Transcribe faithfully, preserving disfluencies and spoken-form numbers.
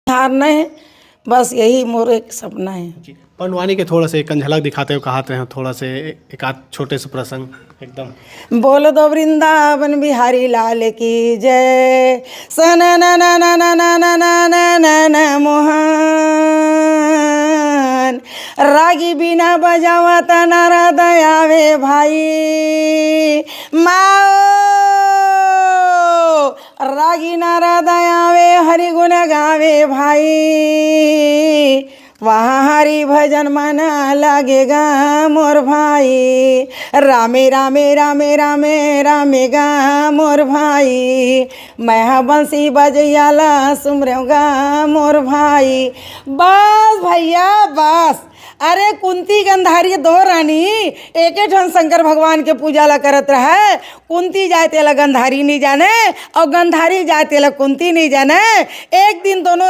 हारना है। बस यही मोर एक सपना है। पंडवानी के थोड़ा से एक झलक दिखाते हुए कहत रहे हो, थोड़ा से एक आध छोटे से प्रसंग एकदम। बोल दो वृंदावन बिहारी लाल की जय। सना ना ना ना ना ना ना ना ना ना ना मोहन। रागी बिना बजावत नारद आवे भाई। माओ रागी नारद आवे हरि गुण गावे भाई। वहाँ हरि भजन मन लागेगा मोर भाई। रामे रामे रामे रामे रामेगा मोर भाई। मैं हा बंसी बजैया ला सुमरेगा मोर भाई। बस भैया बस। अरे कुंती गंधारी दो रानी एके ठन शंकर भगवान के पूजा ला करत रहे। कुंती जाए तेला गंधारी नहीं जाने और गंधारी जाए तेला कुंती नहीं जाने। एक दिन दोनों